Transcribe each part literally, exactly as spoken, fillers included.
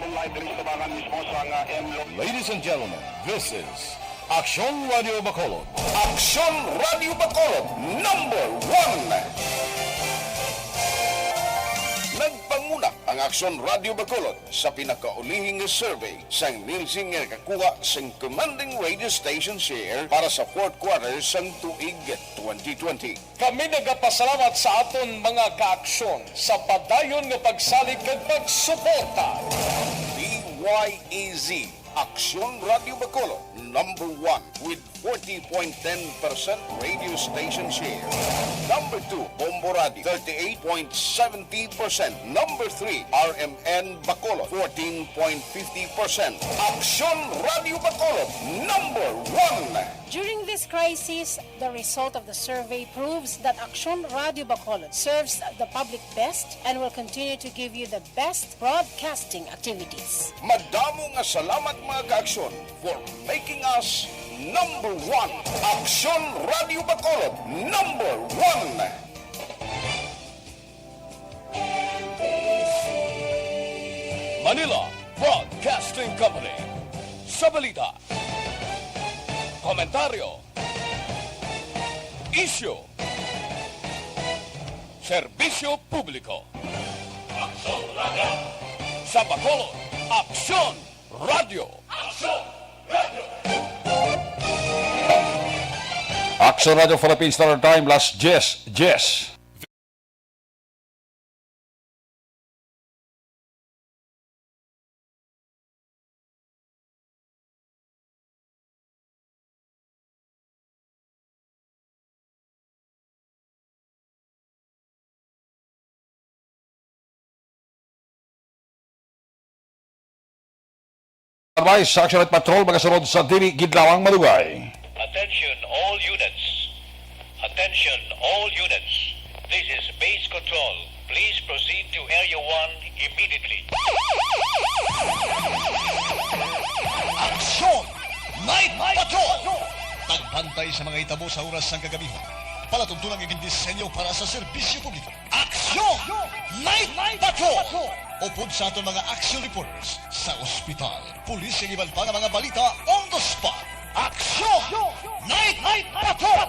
Live diri sa tabangan mismo sang, ah, M Lo- Ladies and gentlemen, this is Aksyon Radio Bacolod. Aksyon Radio Bacolod, number one. Nagpanguna ang Aksyon Radio Bacolod sa pinakaulihi nga survey sang Nielsen nga nakakuha sing commanding radio station share para sa fourth quarter sang tuig twenty twenty. Kami nagapasalamat sa aton mga kaaksyon sa padayon nga pagsalig kag pagsuporta. D Y A Z, Aksyon Radio Bacolod, number one with forty point ten percent radio station share. Number two, Bombo Radio, thirty-eight point seventy percent. Number three, R M N Bacolod, fourteen point fifty percent. Aksyon Radio Bacolod, number one. During this crisis, the result of the survey proves that Aksyon Radio Bacolod serves the public best and will continue to give you the best broadcasting activities. Madamo nga salamat, mga kaaksyon, for making us number one. Aksyon Radio Bacolod, number one. Manila Broadcasting Company. Sa balita, komentaryo, isyu, serbisyo publiko. Aksyon Radio. Sa Bacolod, Aksyon Radio. Aksyon Radio. Aksyon Radio Philippine Standard Time, las diyes diyes. Advice sa Action Night Patrol, magasunod sa dili gid lamang madugay. Attention all units. Attention all units. This is Base Control. Please proceed to Area one immediately. Aksyon! Night Patrol! Tagbantay sa mga hitabo sa oras sang kagabihan. Palatuntunan nga gindisenyo para sa serbisyo publiko. Aksyon! Night Patrol! Upod sa aton mga action reporters sa ospital, pulis, kag iban pa nga mga balita on the spot. Aksyon! Night Patrol!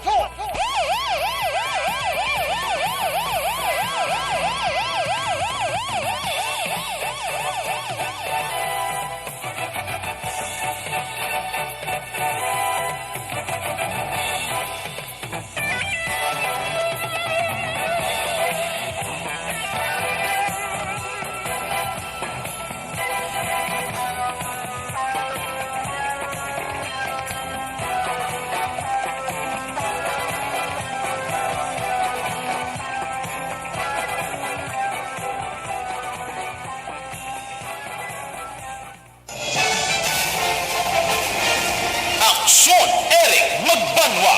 Aksyon, Eric Magbanwa.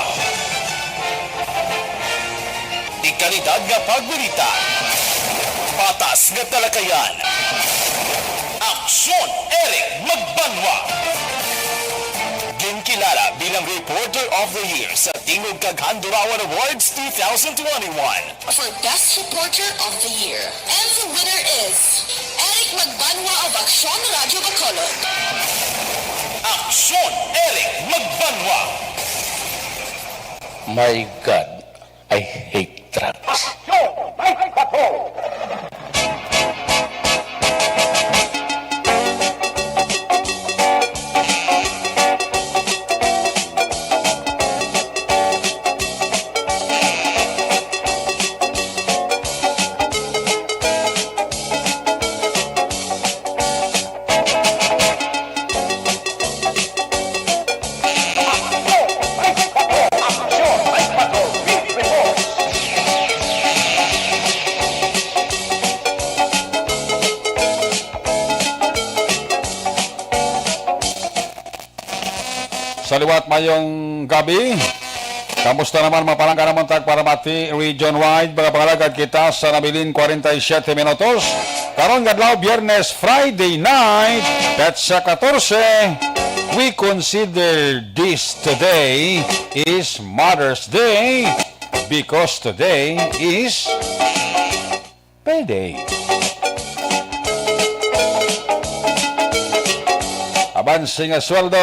Dekalidad nga pagbalita. Patas nga talakayan. Aksyon, Eric Magbanwa. Ginkilala bilang Reporter of the Year sa Tingog kag Handurawan Awards two thousand twenty-one. For Best Reporter of the Year. And the winner is Eric Magbanwa of Aksyon Radio Bacolod. Aksyon, Eric Magbanwa. My God, I hate drugs. Aksyon, Eric Bacolod. Sa liwat, mayong gabi. Kamusta naman, mga palangga namon, tagparamati region-wide? Mga pangalagad, kita sa nabilin, kwarenta y siyete minutos. Karon nga adlaw, Biyernes, Friday night, petsa katorse. We consider this today is Mother's Day because today is Payday. Sing sweldo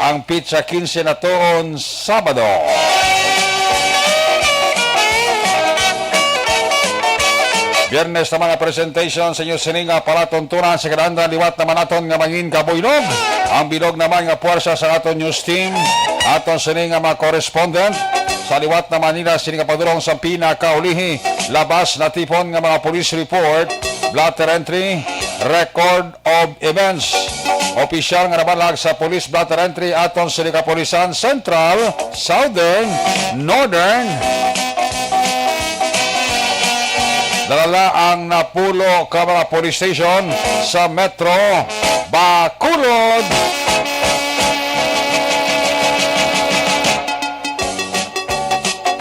ang pitsa quince na tuon Sabado. Biyernes naman nga presentation sa inyo sini nga palatuntunan sa kinahanglan liwat naman naton nga mangin kabuynog. Ang bilog naman nga puwersa sa aton news team, aton sini nga mga correspondent sa liwat naman nila sini nga padulong sa pinakaulihi, labas na tipon nga mga police report, blotter entry, record of events. Opisyal nga nabalag sa police blotter entry aton sa Kapulisan Central, Southern, Northern. Dalala ang napulo ka mga police station sa Metro Bacolod.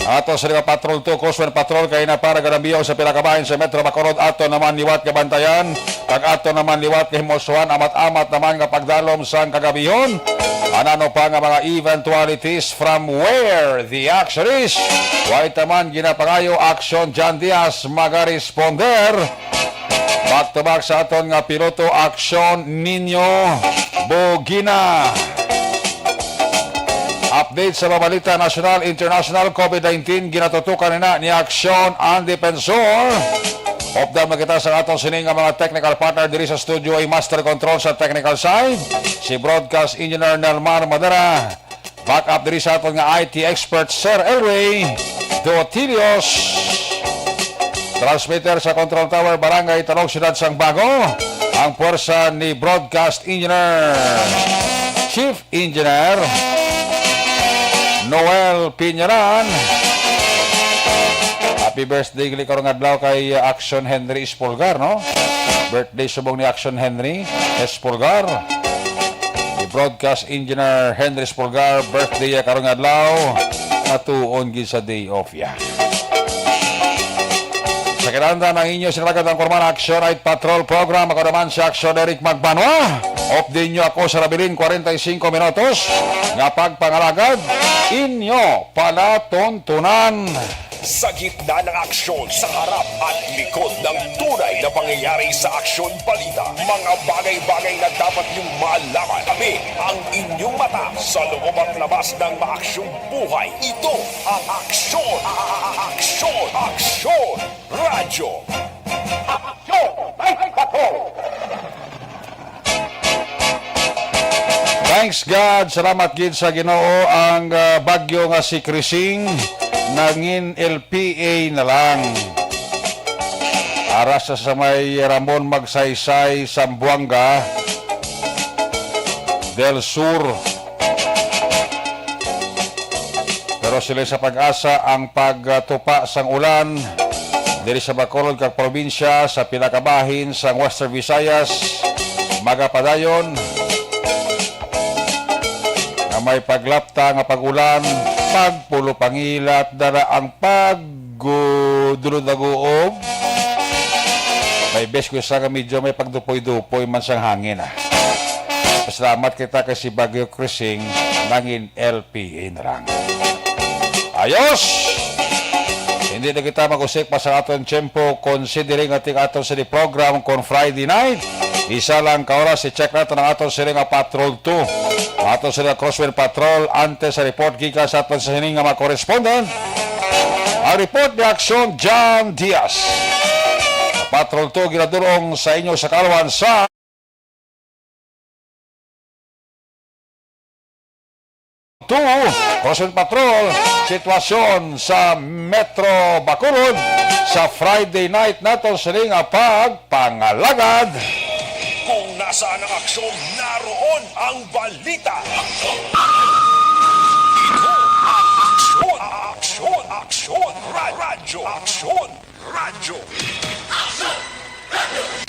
Ato sa mga Patrol two, Crosswind Patrol, kay na para ganamiyo sa pila ka bahin sa Metro Bacolod, ato naman liwat nga bantayan, kag ato naman liwat nga himusuhan, amat-amat naman nga pagdalom sang kagabihon. Anano pa nga mga eventualities from where the action is? Way taman ginapangayo, Action John Diaz magaresponder. Back to back sa aton nga piloto, Action Nino Bugina. Update sa mga balita, national, international, covid nineteen, ginatutukan nina ni Action ang Defensor. Update man kita sa aton sini nga mga technical partner diri sa studio, ay master control sa technical side, si broadcast engineer Nelmar Madera. Back up diri sa aton nga I T expert, Sir Elway Dotilios. Transmitter sa Control Tower, Barangay Talog, Siyudad sang Bago. Ang puwersa ni Broadcast Engineer, Chief Engineer Noel Piñaran. Happy birthday gali karong adlaw kay Action Henry Espulgar, no? Birthday subong ni Action Henry Espulgar. Ni Broadcast Engineer Henry Espulgar, birthday ya karong adlaw. Atuon gid sa day off ya. Sa kinahanglan ang inyo sinalagad ang Kurman Action Night Patrol Program. Ako naman si Action Eric Magbanwa. Update nyo ako sa nabilin forty-five minutos nga pagpangalagad. Inyo palatuntunan. Sa gitna ng aksyon, sa harap at likod ng tunay na pangyayari sa aksyon balita, mga bagay-bagay na dapat niyong malaman. Kami ang inyong mata sa loob at labas ng maaksyong buhay. Ito ang Aksyon, Aksyon, Aksyon Radyo. Aksyon! Ay, ako! Thanks God, salamat gid sa Ginoo, ang, ah, bagyo nga si Krising nangin L P A na lang. Ara sa, sa may Ramon Magsaysay, Zamboanga del Sur. Pero sila sa PAGASA ang pagtupa sang ulan diri sa Bacolod kag probinsya sa pila ka bahin sang Western Visayas magapadayon nga may paglapta nga pag-ulan, pagpulo pangilat, dala ang pag gu-, dulod na guob. May bes ko isa nga medyo may pagdupoy-dupoy man sang hangin, ah. Pasalamat kita kay si Bagyo Krising nangin L P A na lang. Ayos! Hindi na kita mag-usik pa sa aton tiyempo, considering ating aton sa di program kon Friday night. Isa lang ka oras, i-check nato ang aton sini nga Patrol two. Aton sini nga Crosswind Patrol, antes sa report gikan sa aton sini nga mga correspondent. Ang report ni Aksyon John Diaz. Patrol two ginadulong sa inyo sa kaalwan sa two, Crosswind Patrol, sitwasyon sa Metro Bacolod sa Friday night naton sini nga pagpangalagad. Kung nasaan ang aksyon, naroon ang balita. Ito ang Aksyon, Aksyon, Aksyon, Ra-, Radyo, Aksyon, Radyo.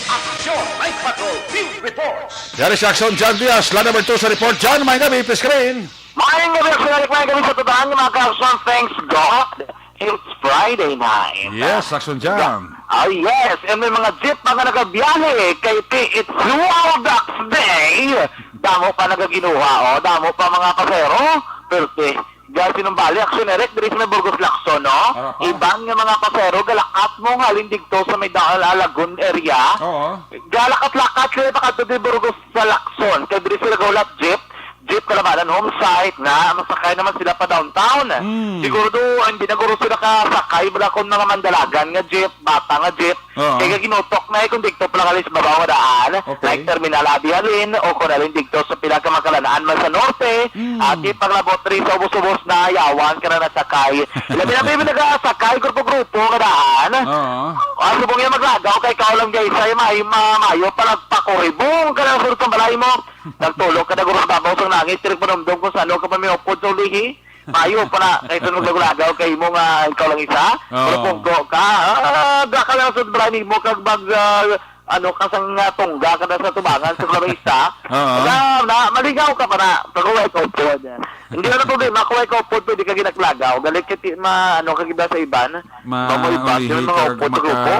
Aksyon Night Patrol Field Reports. Yari si Aksyon John Diaz, line number two sa report. John, maayong gabi, please screen. Maayong gabi, Aksyon Night, maayong gabi sa tanan, mga ka-aksyon. Thanks God, it's Friday night. Yes, Aksyon John. Oh, yes. And may mga jeep pa nga nagabiyahe kay ti-, it's World Ducks Day. Damo pa nagaginuha, oh. Damo pa mga pasero. Pero ti-, Ga sinumbali, Action Eric, diri sa may Burgos Lacson, no? Ara pa. Iban nga mga pasero, galakat mo nga halin digto sa may da-, Lagun area. Oo. Galakat-lakat sila pakadto diri Burgos sa Lacson. Kay diri sila gahulat jeep, jeep kalabanan home site na masakay naman sila pa downtown. Hmm. Siguro do, hindi na guro sila kasakay, bala kon mga mandalagan nga jeep, bata nga jeep. Oo. Kay ginutok na, eh, kung dito pala kalis babaw nga daan, Okay. like Terminal Abi halin, o kung halin dito sa pila ka makalanaan man sa norte, Hmm. ati paglabot rin sa ubos-ubos na yawan ka na nasakay. Labi na may nagasakay, grupo-grupo nga daan. Oo. Ah, subong yan maglagaw kay ikaw lang guys, ay may ma-, mayo pa nagpakuribong ka na sulod sa balay mo. Nagtulog ka na guro sa babaw sang langit, tirik panumdom kung saan ka pa may upod sa ulihi. Mayo pa na, kay sunod naglagaw kay mo nga ikaw lang isa. Oo. Pero pungko ka, ah, da ka lang sa balay mo, kag mag, ah, ano ka sang, ah, tungga ka na sa tubangan sa mga isa. Oo. Wala na, maligaw ka pa na. Pag-uwi ka upod. Hindi na problema, kung ikaw upod, pwede ka ginaklagaw. Galit ka ti, ma, ano ka gida sa iban. Ma-, Mamoy ba? ulihi Sino mga ka, upod sa maka-, grupo?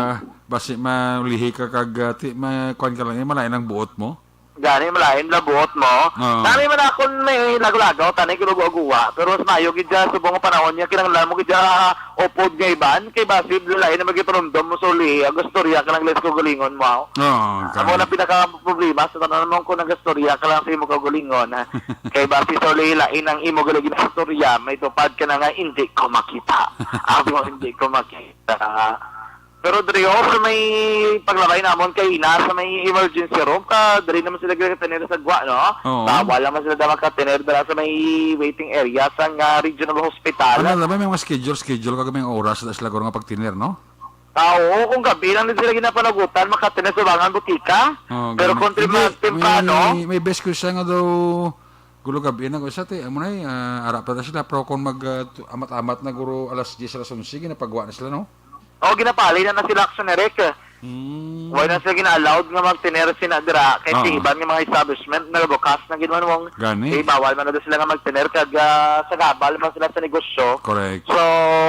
basi maulihi ka kag, ah, ti, ma-, kuwan ka lang, eh, malain ang buot mo. Gani, malain lang buot mo. Oo. Nami man akon may lagaw-lagaw, tani, kinuguwa-guwa. Pero mas mayo gid siya, subong ang panahon niya, kinahanglan mo gid siya, upod nga iban, kay basi, lain na magipanumdom mo sa ulihi, ang istorya ka lang, les, kaugalingon mo, aw. Oo, Amo okay. na pinaka-problema sa tanan mo kung nagastorya ka lang sa imo kaugalingon, ha? Kay basi sa ulihi, lain ang imo gali ginastorya, may tupad ka na nga, "Hindi ko makita." Ang mo, "Hindi ko makita." Pero diri, oh, sa may paglabay namon kay ina sa may emergency room, ka diri naman sila ginatener sa gwa, no? Oo. Bawal naman sila daw magkatener dira sa may waiting area sa nga regional hospital. Ano, dapat may mga schedule, schedule kag may oras na sila guro nga pagtener, no? Ah, oo, kung gabi lang din sila ginapanagutan, makatener sa bangan butika. Oo, Pero gani. kung Hindi, temprano, may, may best ko siya nga daw, gulo gabi na ko sa ti, amo na, eh, ah, ara pa na sila, pero kung mag, ah, tu-, amat-amat na guro alas diyes, alas onse, ginapagwa na sila, no? O, ginapali na na sila, Action Eric. Hmm. Wala na sila gina-allowed nga magtener sina dira kay Oo. sa iban nga mga establishment nagabukas na gid man mong Gani. eh, bawal man na daw sila nga magtener kag, ah, sagabal man sila sa negosyo. Correct. So,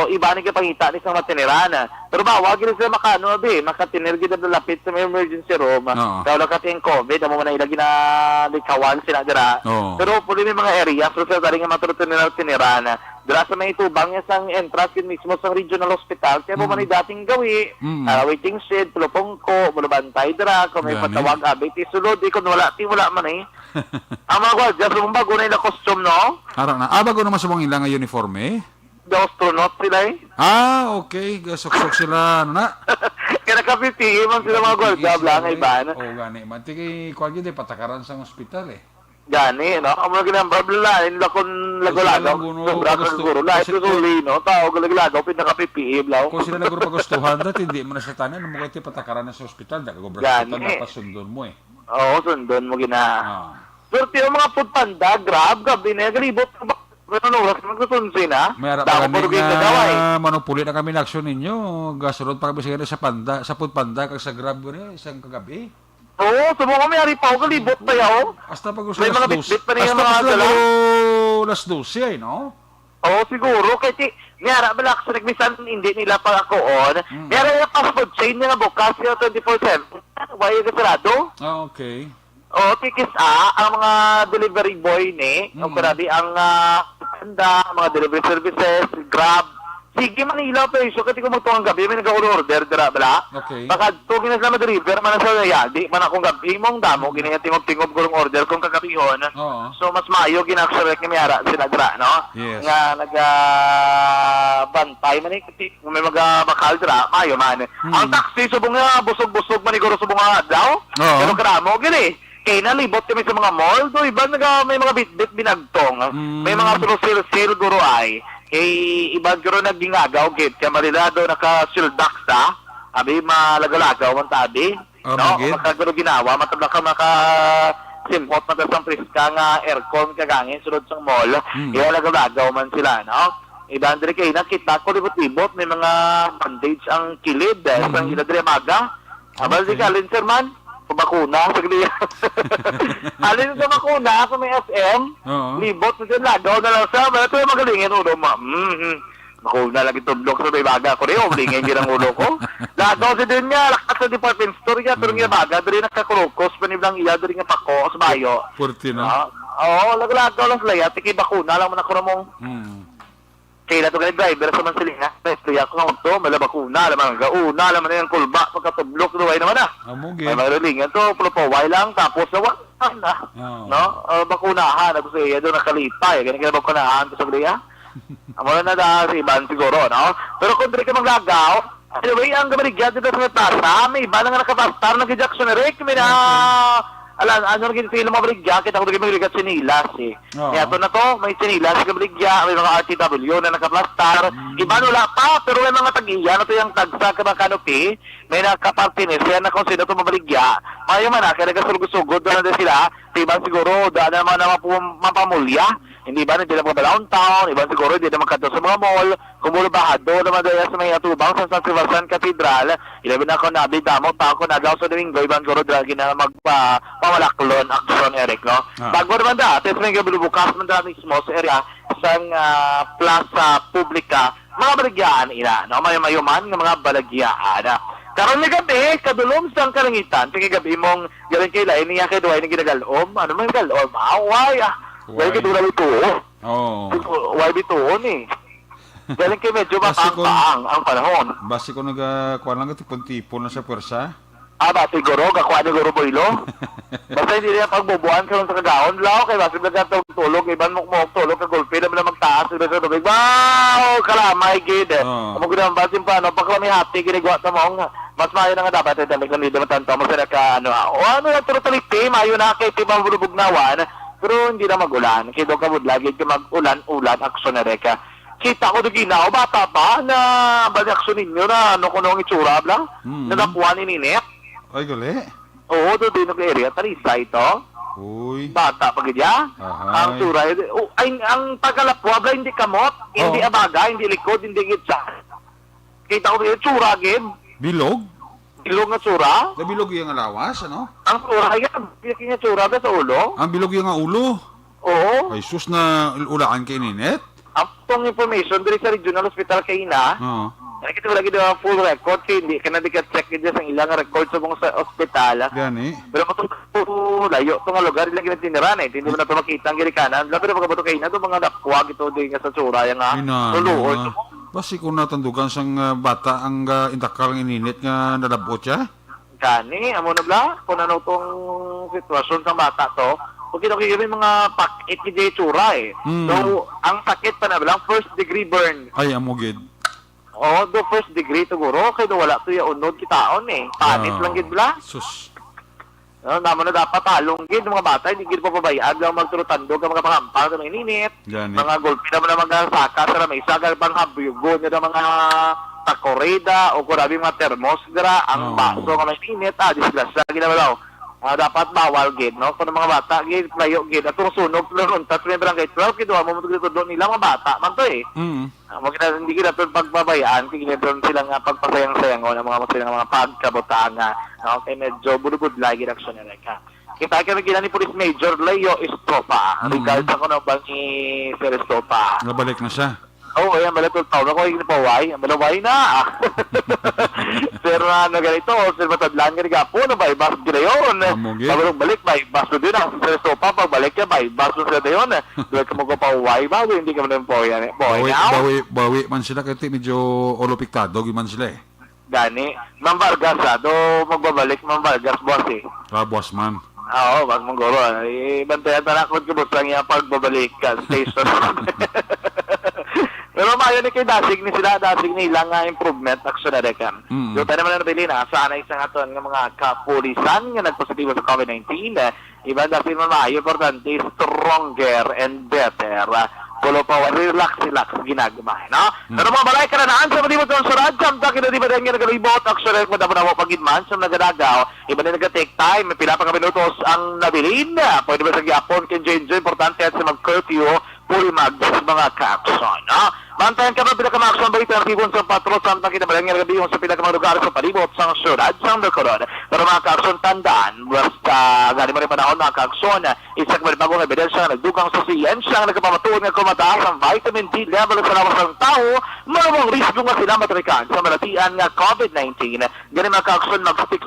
iba ni kapangita ni sa mateneran. Pero bawal gid sila makaano, abi, makatener gid ang lapit sa may emergency room. Oo. Kaya wala kasi ang covid, amo man ang ila ginalikawan sila dira. Oo. Pero pwede may mga areas, pero sa dali nga matutunan-tineran. Dira sa may tubang niya sang entrance yun mismo sang regional hospital. Kaya mo Mm. man yung dating gawi, Mm. ah, waiting shed, pulupungko, bulubantay dira, kung may Gani. patawag, abi, ti sulod, eh, kung wala, ti wala man eh. Ang mga gwardiya, subong bago na yung costume, no? Ara na. Ah, bago naman subong ila nga uniforme? The astronaut sila eh. Ah, okay. Gasuksok sila, ano na? Kaya naka-P P E man sila mga gwardiya, Naka-P P E bla, sila, nga eh. iba, ano? Oo, gani man. Tiki, kuwan yun, eh, patakaran sa ospital, eh. Gani, no? Amo na ginambab nila, yung lakon Kung sila lagulago, lang guno, sobra ka gusto, siguro. Lahat kasi ko suli, no? Tao, galaglago, pinaka-P P E, blaw. Kung sila lang gusto pagustuhan, dati hindi mo na sa tanan, ano mo kayo patakaran na sa ospital, dahil kung Gani. ospital, dapat sundon mo, eh. Oo, sundon mo gina. Ah. Pero tiyo, mga food panda, Grab, gabi na, galibot na ba? Pero ano, oras, magsusunsi na? May ara Damo pa kami ko rin nga nagawa, eh. manupuli na kami na aksyon ninyo. Gasunod pa kami sa, sa panda, sa food panda, kag sa Grab, gani, isang kagabi. Oo, subong ko may ari pa ako, galibot pa yaw. Hasta pag gusto May alas mga dos. bitbit pa niya Hasta mga pag gusto dala. Alas dose ay, no? Oo, siguro. Kay ti, may ara ba laksa nagmisan hindi nila pa ako on. Mm. May ara yung fast food chain nga bukas yung twenty-four seven. Why yung sarado? Ah, okay. Oo, tikis ah, ang mga delivery boy ni, Mm. o karabi ang ah, panda, mga delivery services, Grab, Sige, Manila, presyo. Kasi kung magtungang gabi, may nag-order dira, bala. Okay. Baka to, gina sila madeliver, man sa ya, di man akong gabi, mong damo, Mm. gina yung tingog-tingog, gurong order, kung kagabihon. Oo. So, mas maayo, gina-accelerate ni Miara sila dira, no? Yes. Nga, nag, ah, bantay man eh, kasi kung may mga bakal dira, maayo man. Mm. Ang taxi, subong nga, busog-busog, maniguro, subong nga, daw. Oo. Pero karamo, gini. Kay nalibot kami sa mga mall, do iban naga may mga bitbit binagtong. Mm. May mga surusil-sil guro ay. Kay iban guro nagingagaw gid kay marilado naka-shield box ta. Abi malagaw-lagaw man ta abi. Ah, No, magid? Makaguro ginawa, matabla ka maka simpot mata sang priska nga aircon kag hangin sulod sang mall. Mm. Kaya lagaw-lagaw man sila, no? Iban diri kay nakita ko libot-libot may mga bandage ang kilid, eh, sang Mm. ila diri maga. Abal di Okay. ka, Linser man. Pabakuna, sagli. Alin sa bakuna, sa may S M, Oo. libot sa dyan, lagaw na lang sa, may ito yung magaling yan, ulo, ma-, mhm. Bakuna lagi tudlok sa may baga ko rin, oh, lingin yun ang ulo ko. Lagaw sa din niya, lakas sa department store niya, pero Mm. niya baga, diri nakakurukos, paniblang iya, diri nga pako, sa bayo. Purti na. Ah, oo, lag-, lagaw lang sila, yan, tiki bakuna lang man ako na mong Hmm. Kaya to gani driver sa Mansilingan, may istorya ko nga udto, may bakuna, alam ang gauna, alam na yung kulba, pagkatublok, luway naman na. Amo May gid. Mga relingan to, pulupaway lang, tapos na wala na. Oo. No? Ah, bakunahan, ako sa iya, doon nakalipay, gani ka na bakunahan, ko sa iya. Amo na da, si Ivan siguro, no? Pero kung dili ka maglagaw, anyway, ang gabaligya dito sa plaza, may iba na nga nakapastar, nag-ejection na Rick, may na, Okay. Alam, ano naging sila mga baligya, kita ko naging baligya sinilas eh. Oo. Kaya to na to, may sinilas sa baligya, may mga R T W na nakaplastar. Mm. Iban wala pa, pero may mga tag-iya na to yung tagsa ka mga canopy, may nakapartines, yan na kung sino to mabaligya. Mayo man na, kaya nagasulog-sugod doon na sila, iban siguro, daan na mga na mapu- mapamulya. Hindi ba, hindi na mga downtown, iban siguro, hindi na magkadto sa mga mall, kumulo ba, hado naman daya sa may atubang sa San Sebastian Cathedral, ilabi na ako nabi, damo tao ko nagaw sa Domingo, iban siguro, dira gina magpa- pamalaklon, aksyon, Eric, no? Ah. Bago naman da, atis may gabi bukas man da mismo sa area sang, ah, Plaza Publica, mga balagyaan ina, no? Mayo-mayo man nga mga balagyaan. Karon nga gabi, kadulom sang kalangitan, sa gabi mong galing kay lain niya kay duway ni ginagalom. Ano man galom? Ah, why? Ah, why Why? Kadula ito? Oh. Why bituon eh? Galing kay medyo Basi kung makaang-kaang ang panahon. Basi kung naga-, kuwan lang, tipon-tipon na sa pwersa. Ah, ba, siguro, gakuha ni Guro Boylo. Basta hindi niya pagbubuan sa mga kagaon, law, kay basi nagkatulog-tulog, iban mo mo tulog, kagulpi naman na magtaas, iban sa tubig. Wow! Kalamay, gid. Oo. Amo gid ang basin pa, ano, paklamihati, ginigwa sa maong, mas maayo na nga dapat, eh, dali kung hindi matanto mo sila ka, ano, ah, o ano lang, pero taliti, maayo na kay Tibang Bulubugnawan, pero hindi na mag-ulan. Kay doon ka budlagid ka mag-ulan-ulan, aksyon na reka. Kita ko doon ginaw, bata pa, na bali aksyon ninyo na, ano, kung ano ang itsura, bla? Mm. Nadapuan ni Ninit. Ay, gali? Oo, doon din ang area, Talisay to. Uy. Bata pa gid ya. Ahay. Ang suray, oh, ay, ang pagkalapwa, bla, hindi kamot, hindi Oo. Abaga, hindi likod, hindi gitsa. Kita ko yung tsura, gid. Bilog? Bilog nga tsura? Nabilog yung alawas, ano? Ang tsura, yan. Bilog yung tsura, bla, sa ulo. Ang bilog yung ulo? Oo. Ay, sus, na ulaan kay Ninit? Ang tong information diri sa Regional Hospital kaina, Oo. Nakita wala gid ang full record kay hindi ka na di ka check gid sa ilang record sa mga sa ospital. Gani. Pero matong layo to nga lugar, ilang ginatiniran eh. Hindi mo na to makita ang ginikanan. Labi na pagkabuto kaina to, mga nakuha gito din nga sa tsura, yung nga Ay, na, tuluon. Na. Basi kung natandugan sang, ah, bata ang, ah, intakal nga ininit nga nalabot siya? Gani, amo na bla, kung ano tong sitwasyon sa bata to, kung kino kini mga pakit ni Jay Chura eh. Mm. So, ang sakit pa na bla, first degree burn. Ay, amo gid. Oo, do first degree siguro, kay do wala to ya unod kitaon eh. Panit Ah, lang gid bla. Sus. No, namo na dapat talong gid mga bata, hindi gid papabayaan lang magtulotandog ang mga pangampang sa mainit. Gani. Mga gulpi naman ang mga saka sa lamesa, kag panghabyugon nila mga takoreda o kurabi mga termos dira, ang Oo. Baso nga may init, ah, disgrasya, gid naman daw. Ah, dapat bawal gid, no? Kung ang mga bata, gid, layo gid. Atong sunog, pero untat, may barangay twelve, gid, mo mo gid tudlo nila, mga bata, man to eh. Mm. Ah, wag na, hindi gid naton pagbabayaan, kay gid naton sila nga pagpasayang-sayangon ang mga, sila nga mga pagkabutanga, no? Kay medyo bulubudlay gid aksyon nila ka. Kita kami gina ni Police Major Leo Estropa. Mm. Regard sa kuno ba ni Sir Estropa? Nabalik na siya. Oo, ayan, balik to taon ako, yung paway, ang malaway na. Sir, ano ganito, Sir Matadlan, ganito po, na by bus ginayon. Amo gid. Pabalik, balik, by bus na din ang Sir Estropa, pagbalik niya, by bus na sila dayon. Dili ka magpapaway ba? Hindi ka man paway, ano? Paway Bawi, na ako. Bawi, bawi man sila, kaya medyo olopiktado, man sila eh. Gani, Ma'am Vargas, ah, do magbabalik, Ma'am Vargas, boss, eh. Ah, boss man. Ah, oo, Boss Manggoro, ah. Eh, bantayan ta na kung kumusta ang iyang pagbabalik ka, station. Pero maayo ni kay dasig ni sila, dasig ni ilang nga improvement, action na rekan. Mm. Doon tayo naman na nabilin, ah, sa anay sa aton nga mga kapulisan nga nagpositibo sa COVID nineteen, eh, Iban dati man maayo, importante, stronger and better. Pulo pa, relax, relax, ginagmay, no? Hmm. Pero mga balay, kananaan sa malibot ng surat, samtang kinadibadaan nga nagalibot, actually, madamo na mo pagidman sa nagadagaw. Iban na nag-take time, pila pa ka minutos ang nabilin. Pwede ba sa gyapon, kay J J, importante at sa mag-curfew, puli mag mga kaakson, no? Bantayan ka ba pila ka mga aksyon, balita ang tibon sa patrol, samtang kinabalan nga nagabihon sa pila ka mga lugar sa palibot sang syudad sang Bacolod. Pero mga kaakson, tandaan, basta gani mo rin panahon, mga kaakson, isa ka bagong ebidensya nga nagdugang sa siyensya nga nagapamatuod nga kung mataas ang vitamin D level sa lawas sang tawo, mao ang risgo nga sila matrikan sa malatian nga COVID nineteen. Gani mga kaakson, mag-stick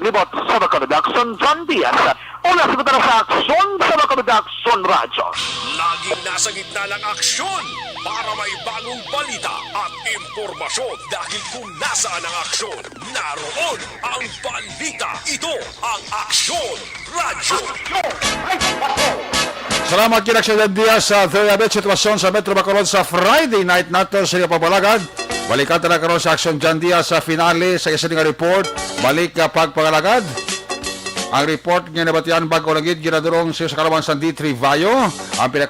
Libot sa Bacolod Aksyon, John Diaz. Una, sagot na sa aksyon sa Bacolod Aksyon Radyo. Laging nasa gitna ng aksyon para may bagong balita at impormasyon. Dahil kung nasaan ang aksyon, naroon ang balita. Ito ang Aksyon Radyo. Salamat kina Aksyon John Diaz sa Third Update sitwasyon sa Metro Bacolod sa Friday night nato sa inyong pagpalagad. Balikan ta na karon sa Aksyon John Diaz sa finale sa isa nga report. Balik nga pagpangalagad. Ang report nga nabatian bag-o lang gid ginadurong sa, sa kalaman sa D three Vayo. Ang pinak-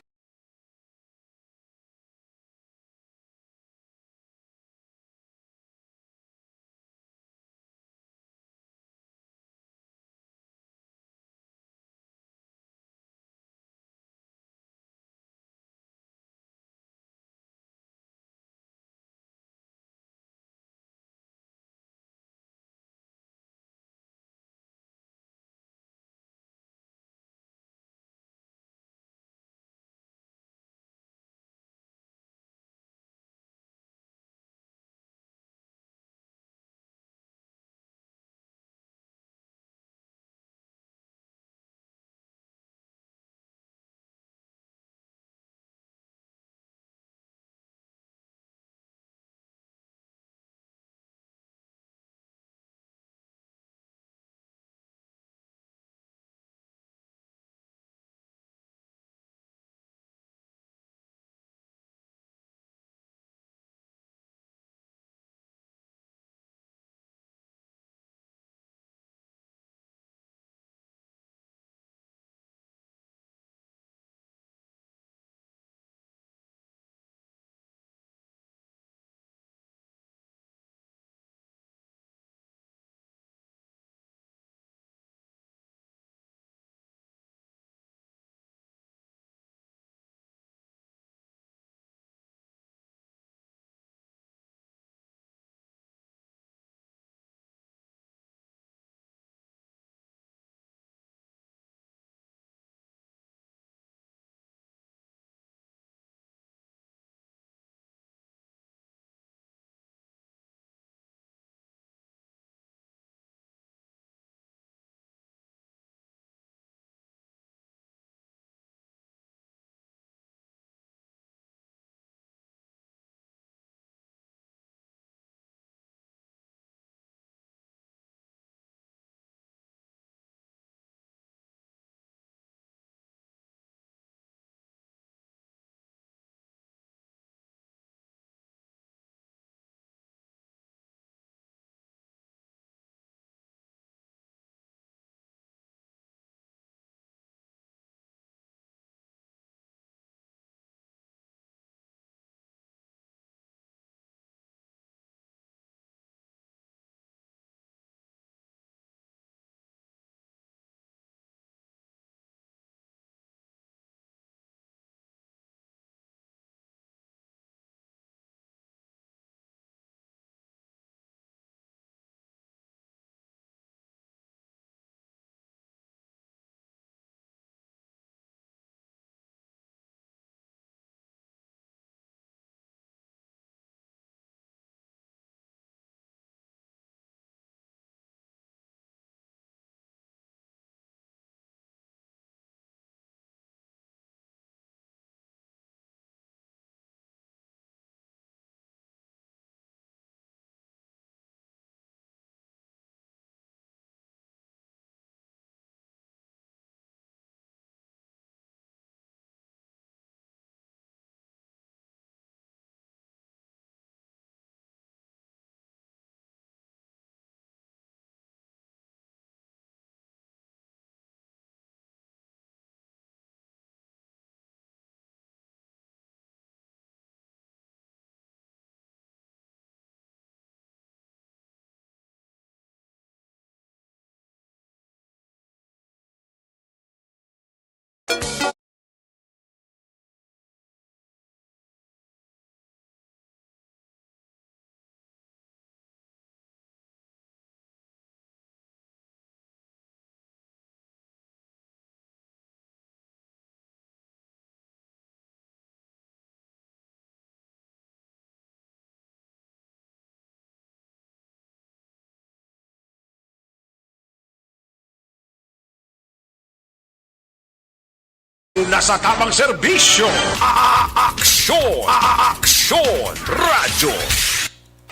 Una sa tamang serbisyo, a-, a-, aksyon, a-, a-, aksyon, radyo.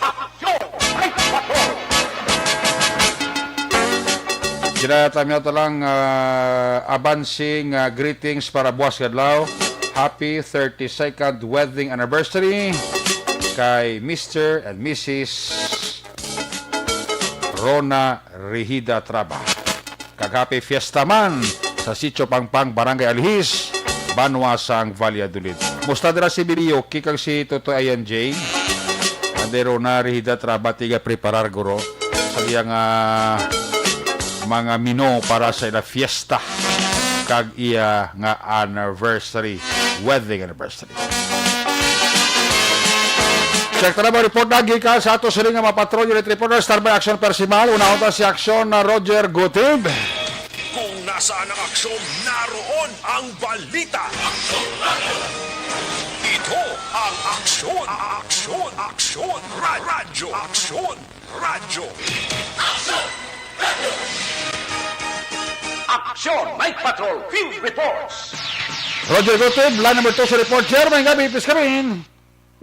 Aksyon, ay, patrol. Ginatami nato lang, ah, abansing, ah, greetings para buwas nga adlaw. Happy thirty-second wedding anniversary kay Mister and Missus Rona Rehida Traba. Kag happy fiesta man sa Sitio Pangpang, Barangay Alihis, banwa sang Valladolid. Musta dira si Bibi Yuki kag si Totoy Ayan J? Andero na Rehida Traba tiga preparar guro sa iya nga mga mino para sa ila fiesta kag iya nga anniversary, wedding anniversary. Check ta na ba report na gikan sa ato sini nga mga patrol, unit reporter, Standby Action Percival. Unahon ta si Action na Roger Gutib. Kung nasaan ang aksyon, naroon ang balita. Ito ang Aksyon, Aksyon, Aksyon, Ra-, Radyo Aksyon, Radyo. Aksyon, Night Patrol Field Reports. Roger Gutib, line number two sa report. Sir, may gabi, please come in.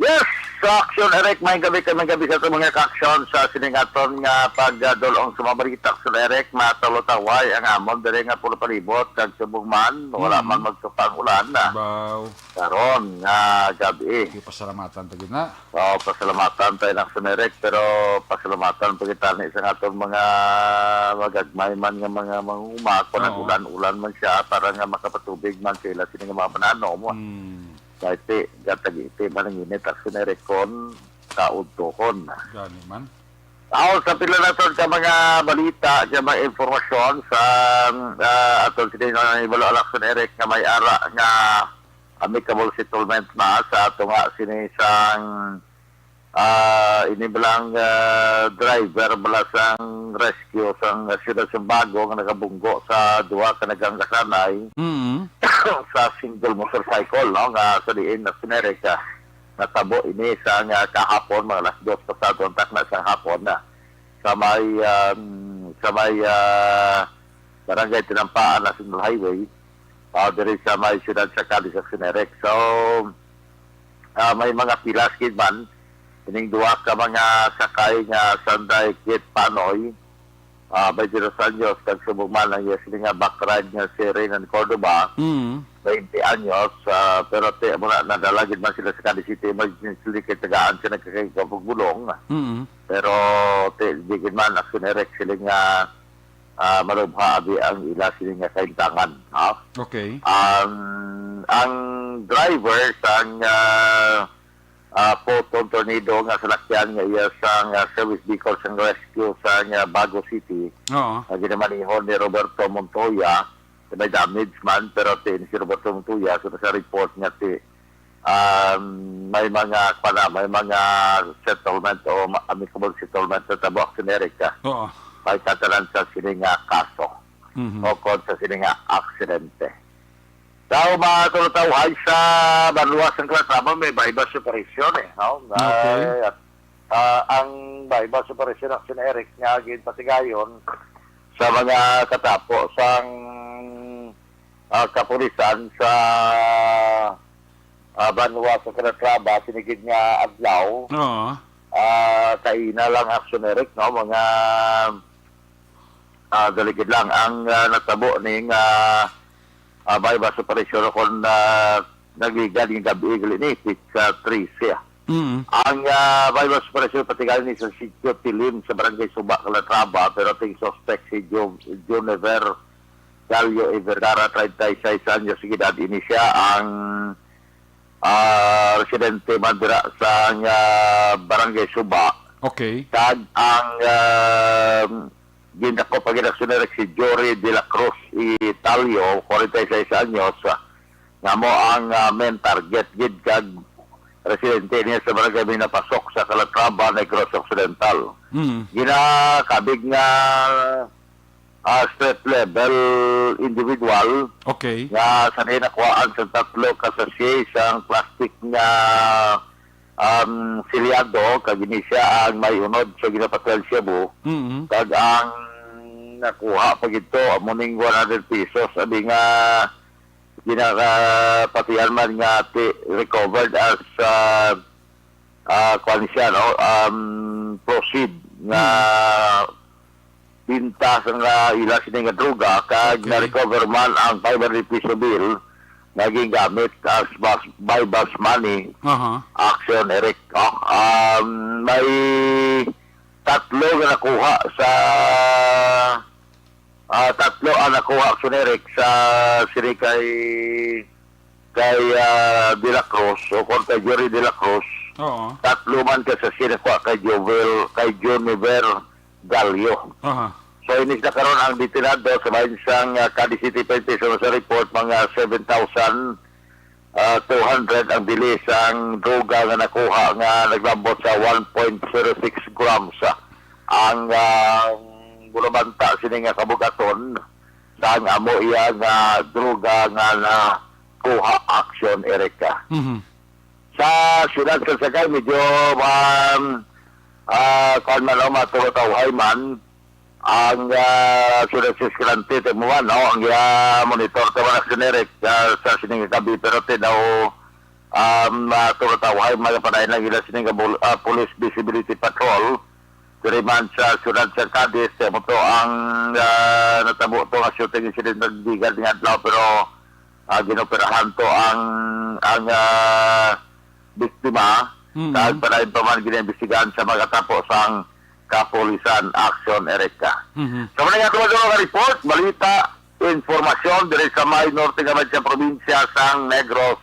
Yes, sa Aksyon, Eric, may gabi kami, gabi sa aton mga ka-aksyon sa sining aton nga pagdulong sa mga balita. Aksyon, Eric, matulotaway ang amon diri nga pulong palibot kag subong man, wala Mm. man magsupa ang ulan na Baw. karon nga gabi. Di pasalamatan ta gid na. Oh, pasalamatan tayo na, Aksyon, Eric, pero pasalamatan pa kita ni sa aton mga magagmay man nga mga manguma kung Oo. nag-ulan-ulan man siya para nga makapatubig man sila sini nga mga bananom. Mm. Kay ti, gatag-iti man ang init, Aksyon, Eric, kon kaudtohon. Gani man. Aw, sa pila na sad ka mga balita, ka mga impormasyon sa, ah, aton sini nga ibalo, Aksyon, Eric, nga may ara nga amicable settlement na sa ato nga sini sang, ah, ini balang, ah, driver bala sang rescue sang Siyudad sang Bago nga nakabunggo sa duha ka naganggasanay Mm. sa single motorcycle, no, nga sa diin na sinerik, ah, natabo ini sa nga kahapon, mga alas dos pasado ang takna sa hapon na sa may, um, sa may, ah, Barangay Tinampaan National Highway, ah, diri sa may siyudad sa Cadiz, Aksyon, Eric. So, ah, may mga pilas gid man ining duha ka mga sakay nga sanday kit panoy, ah, twenty-two anyos, kag subong man ang iya sini nga back ride nga si Renan Cordova, Mm. twenty anyos, ah, pero ti, muna, nadala gid man sila sa Cadiz City Emergency Clinic kay tagaan siya nagkakay bulong. Mm. Pero ti, di gid man, Aksyon, Eric, sila nga, ah, malubha abi ang ila sini nga kaintangan, ha? Okay. Ang, ang driver sang, ah, ah, Photon Tornado nga salakyan nga iya sang, ah, service vehicle sang rescue sang, ah, Bago City, Oo. nga ginamaneho ni Roberto Montoya, may damage man, pero ti, si Roberto Montoya, so, sa report nga ti, um, may mga, pa na, may mga settlement o ma-, amicable settlement sa tabo, Aksyon, Eric, ah. Oo. May katanan sa sini nga kaso Mhm. o kon sa sini nga aksidente. Sa mga tulutawhay sa banwa sang Calatrava, may buy-bust operation, eh, no? Okay. Ay, at, ah, ang buy-bust operation, Aksyon, Eric, nga ginpatigayon sa mga katapo sang, ah, kapulisan sa, ah, banwa sa Calatrava, sini gid nga adlaw. Oo. Ah, kaina lang, Aksyon, Eric, no? Mga, ah, dali gid lang ang, ah, natabo ning, ah, ah, buy-bust operation kon, ah, nagligan nga gabi gali ni, pizza trese. Mm. Ang, ah, buy-bust operation patigali ni sa Sitio Tilim sa Barangay Suba, Calatrava, pero ting suspect si Jo-, Juniver Gallo Evergara, treinta y seis anyos de edad. Ini siya ang, ah, residente man dira sa, ah, Barangay Suba. Okay. Kag ang, ah, gindako pa gid, Aksyon, Eric, si Jory de la Cruz Italio, forty-six anyos, ah, nga mo ang, ah, main target gid kag residente niya sa barangay Minapasok sa Calatrava, Negros Occidental. Mm. Ginakabig nga, ah, street level individual Okay. nga sa nakuhaan sa tatlo ka sachet sang plastic nga, um, silyado, kag ini siya ang may unod sa ginapatihan shabu. Mm. Kag ang nakuha pa gid to, amo ning one hundred pesos. Abi nga, pinakapatihan man nga ti-, recovered as, ah, ah, kuwan siya, no? Um, proceed nga binta sa nga ila sini nga droga, kag Okay. na-recover man ang five hundred piso bill nga gingamit as bus-, buy bus money, Aha. Action Eric, no? Um, may tatlo nga nakuha sa, ah, tatlo ang nakuha, Action Eric, sa sini kay, kay, ah, De La Cruz, o kung kay Jerry De La Cruz. Oo. Tatlo man ka sa sini kuha kay Jovel, kay Juniver Gallo. Aha. So, inis na karon ang detenado sa bahin sang, ah, Cadiz City Police Station sa report, mga seven thousand, ah, two hundred ang bili sang droga nga nakuha nga naglabot sa one point zero six grams, ah, ang, ah, bulabanta sini nga kabugaton sang amo iya nga droga nga nakuha, Action Eric. Mhm. Sa siyudad sa Sagay, medyo, um, ah, kuwan man, no, matulotawhay man ang, ah, siyudad sa Escalante, timo man, no? Ang, ah, monitor ta man, Action Eric, ah, sa sining gabi, pero tinaw, um, matulotawhay man, padayon lang ila sining, ah, police visibility patrol. Diri man sa siyudad sa Cadiz, timo to ang, ah, natabo to nga shooting incident nagdigad nga adlaw, pero ah, ginoperahan to ang, ang, ah, biktima. Mm. Kag padayon pa man ginaimbestigahan sa mga tapo sang kapulisan, Action Eric. Mhm. Sa mga nga tumadoro nga report, balita, impormasyon diri sa may norte nga sa probinsya sang Negros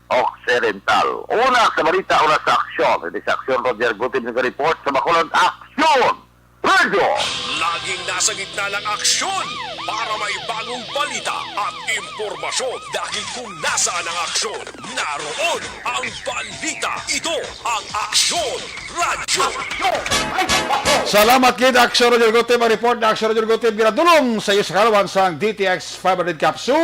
Occidental. Una sa balita, una sa aksyon. Hindi sa aksyon, Roger Gutib nga report sa Bacolod Aksyon. Radyo. Laging nasa gitna ng aksyon para may bagong balita at impormasyon. Dahil kung nasaan ang aksyon, naroon ang balita. Ito ang Aksyon Radyo. Salamat gid, Aksyon Radyo Gutib. Ang report na Aksyon Radyo Gutib, ginadulong sa iyo sa kalawan sang D T X five hundred Capsule.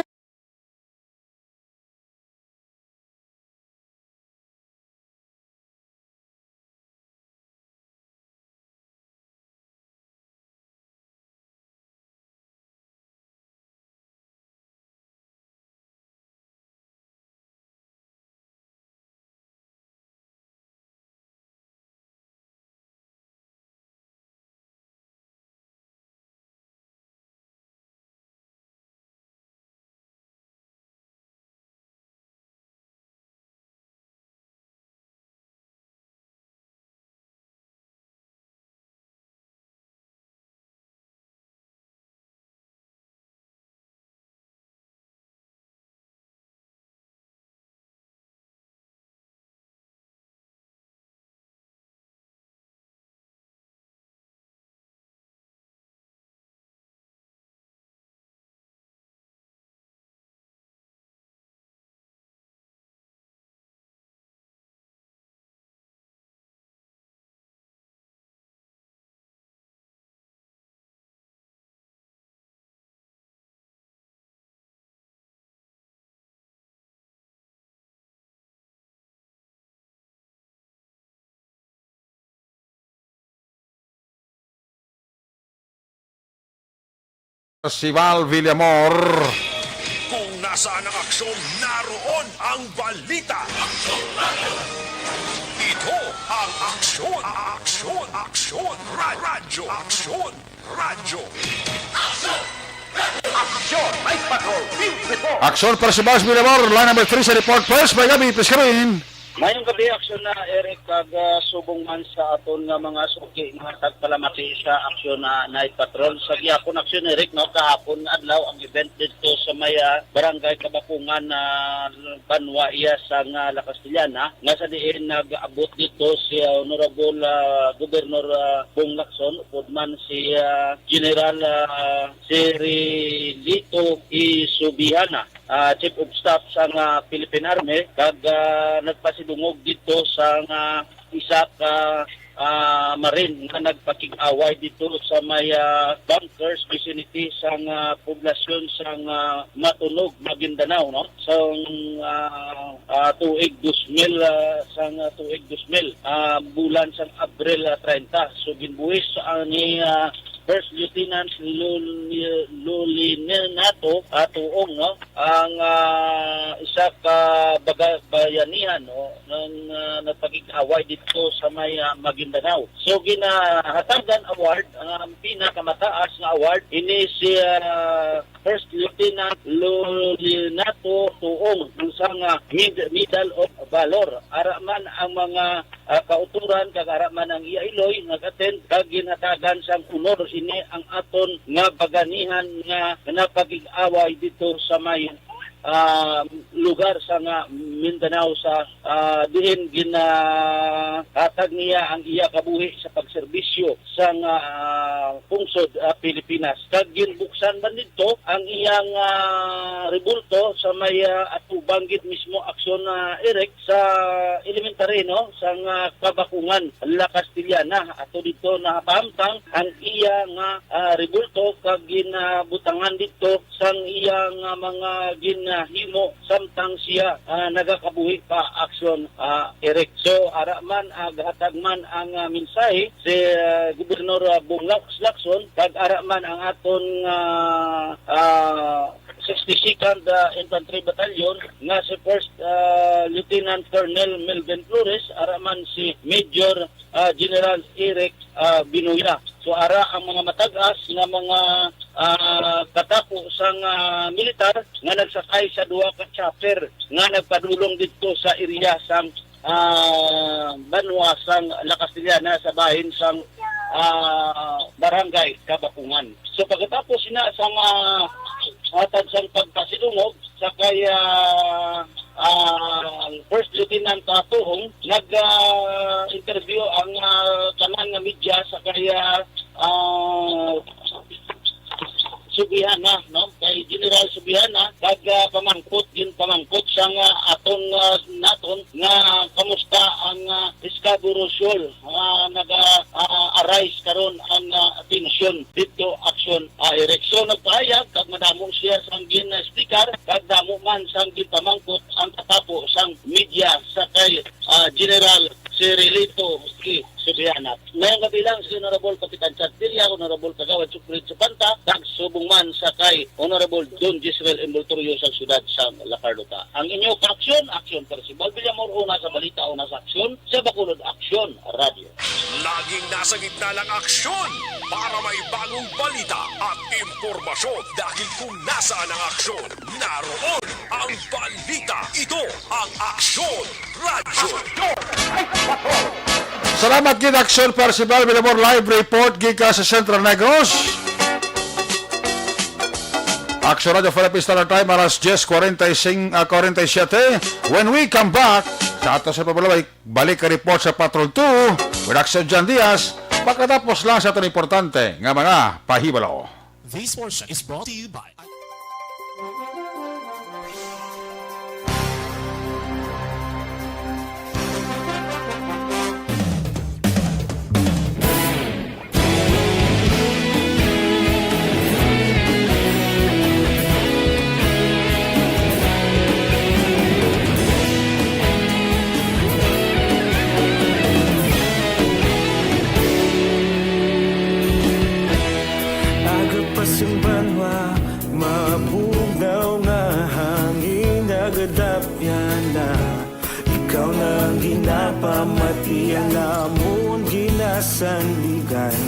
Si Val Villamor. Kung nasaan ang aksyon, naroon ang balita. Ito ang Aksyon, Aksyon, Aksyon, Ra-, Radyo, Aksyon, Radyo. Aksyon, Night Patrol, Field Report. Aksyon para si Val Villamor, line number three sa report. First, may gabi, please, Karin. Mayong gabi, Aksyon na Eric, kag, ah, subong man sa aton nga mga suki nga tagpalamati sa Aksyon na Night Patrol. Sa gihapon, Aksyon Eric, no, kahapon nga adlaw ang event didto sa may, ah, Barangay Kabakungan, ah, Banwa iya sa nga La Castellana, nga sa diin nag-abot didto si, ah, Honorable, ah, Governor, ah, Bong Lacson, upod man si, ah, General, ah, Cirilito Isubihana, ah, Chief of Staff sang, ah, Philippine Army, kag, ah, nagpasidungog didto sang, ah, isa ka, ah, Marine nga nagpakig-away didto sa may, ah, bunkers vicinity sang, ah, poblasyon sang, ah, Matunog, Maguindanao, no? Sang, ah, ah, tuig dos mil, ah, sang, ah, tuig dos mil, ah, bulan sang Abril, ah, treinta. So, ginbuhis, ah, ni, ah, First Lieutenant Lul-, Lulinato, ah, Tuong, no? Ang, ah, isa ka baga-, bayanihan, no? Nang, ah, nagpakig-away dito sa may, ah, Maguindanao. So, ginahatagan award, ang pinakamataas nga award, ini si, ah, First Lieutenant Lulinato Tuong, usa nga Med-, Medal of Valor. Ara man ang mga, ah, kauturan, kag ara man ang iya iloy nag-attend, kag ginhatagan sang honor ini ang aton nga baganihan nga napakig-away dito sa may, ah, lugar sa nga Mindanao sa, ah, diin ginahatag niya ang iya kabuhi sa pagserbisyo sa nga, ah, pungsod, ah, Pilipinas. Kag ginbuksan man didto ang iyang, ah, rebulto sa may, ah, atubang gid mismo Aksyon, ah, Eric sa elementary, no, sa nga Kabakungan, La Castellana. Ato didto napahamtang ang iya nga, ah, rebulto kag ginabutangan didto sang iya nga mga ginahimo samtang siya, ah, nagakabuhi pa, Aksyon, ah, Eric. So, ara man, ah, gahatag man ang, ah, mensahe si, ah, Gobernador, ah, Bong Lac-, Lacson, kag ara man ang aton, ah, ah, sixty-second, ah, Infantry Battalion nga si First, ah, Lieutenant Colonel Melvin Flores, ara man si Major, ah, General Eric, ah, Binuya. So, ara ang mga matag-as nga mga, ah, katapo sang, ah, militar nga nagsakay sa duha ka chopper nga nagpadulong didto sa area sang, ah, banwa sang La Castellana sa bahin sang, ah, Barangay Kabakungan. So, pagkatapos sina sang, ah, hatag sang pagpasidungog sa kay, ah, ah, First Lieutenant, ah, Tuhong, nag, ah, interview ang, ah, tanan nga media sa kay, ah, ah, Subihana, no? Kay General Subihana, kag, ah, pamangkot, ginpamangkot sang, ah, aton, ah, naton nga kamusta ang, ah, Scarborough Shoal, ah, naga, ah, arise karon ang, ah, atensyon didto, Aksyon, ah, Eric. So, nagpahayag kag madamo siya sang gin-, ah, speaker, kag damo man sang ginpamangkot ang katapo sang media sa kay, ah, General Cirilito Subihana. Mayong gabi lang si Honorable Kapitan Chad Villa, Honorable Kagawad Sufred Supanta, kag subong man sa kay Honorable Don Jezreel Envoltorio sa siyudad sa La Carlota. Ang inyo ka-aksyon, Aksyon Percival Villamor, una sa balita, una sa aksyon, sa Bacolod Aksyon Radyo. Laging nasa gitna ng aksyon para may bagong balita at impormasyon, dahil kung nasaan ang aksyon, naroon ang balita. Ito ang Aksyon Radyo. Salamat gid, Aksyon Percival Villamor, live report gikan sa Central Negros. Aksyon Radyo Philippine Standard Time, alas diyes kwarenta y cinco, ah, kwarenta y siete. When we come back, sa ato sa pagbalaway, balik ka report sa Patrol two with Aksyon John Diaz, pagkatapos lang sa aton importante nga mga pahibalo. This portion is brought to you by Agapas ang banwa, mabugnaw nga hangin, nagadapyan na. Ikaw na ang ginapamati, ang amon ginasandigan.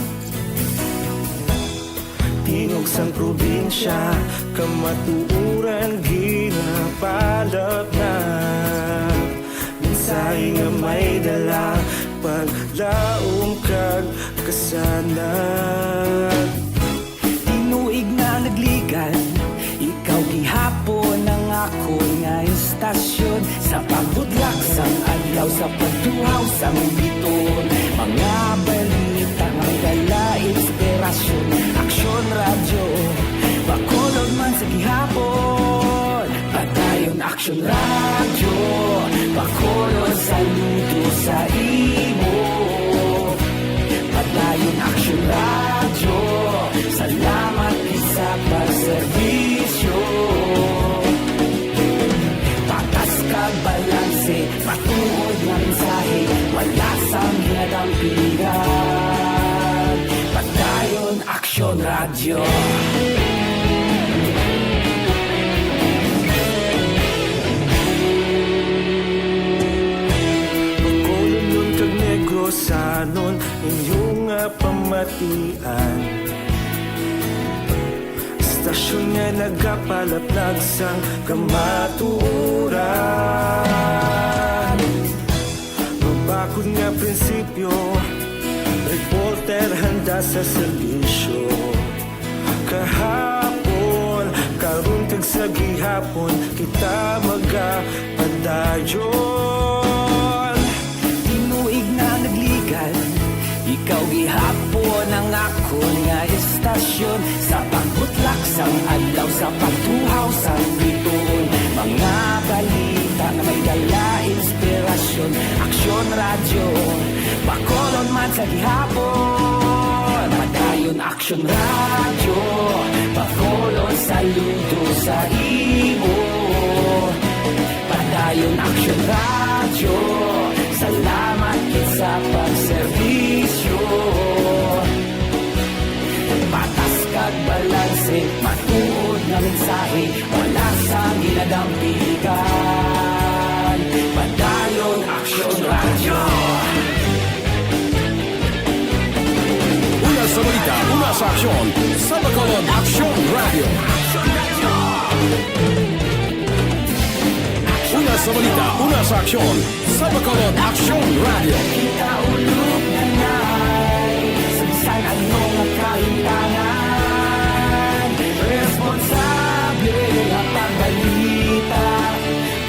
Tingog sang probinsya, kamatuoran ginapalapnag. Mensahe nga may dala, paglaom kag kasanag. Tinuig na nagligan, ikaw gihapon ang akon nga istasyon. Sa pagbudlak sang adlaw, sa pagtuhaw sang biton, mga balita nga dala inspirasyon. Aksyon Radyo, Bacolod man sa gihapon. Padayon Aksyon Radyo, Bacolod, saludo sa imo. Padayon Aksyon Radyo, salamat gid sa pagserbisyo. Patas kag balanse, matuod nga mensahe, wala sang ginadampigan. Padayon Aksyon Bacolodnon kag Negrosanon, inyo nga pamatian. Istasyon nga nagapalaplag sang kamatuoran. Mabakod nga prinsipyo, reporter handa sa serbisyo. Kahapon, karon kag sa gihapon, kita magapadayon. Tinuig na nagligan, ikaw gihapon ang akon nga istasyon. Sa pagbutlak sang adlaw, sa pagtuhaw sang bituon, mga balita nga may dala inspirasyon. Aksyon Radyo, Bacolod man sa gihapon. Padayon Aksyon Radyo, Bacolod, saludo sa imo. Padayon Aksyon Radyo, salamat gid sa pagserbisyo. Patas kag balanse, matuod nga mensahe, wala sang ginadampigan. Padayon Aksyon Radyo. Una sa balita, una sa aksyon, sa Bacolod Aksyon Radyo. Una sa balita, una sa aksyon, sa Bacolod Aksyon Radyo. Kita ulog na nay, sa bisan ano nga kahimtangan, responsable nga pagbalita,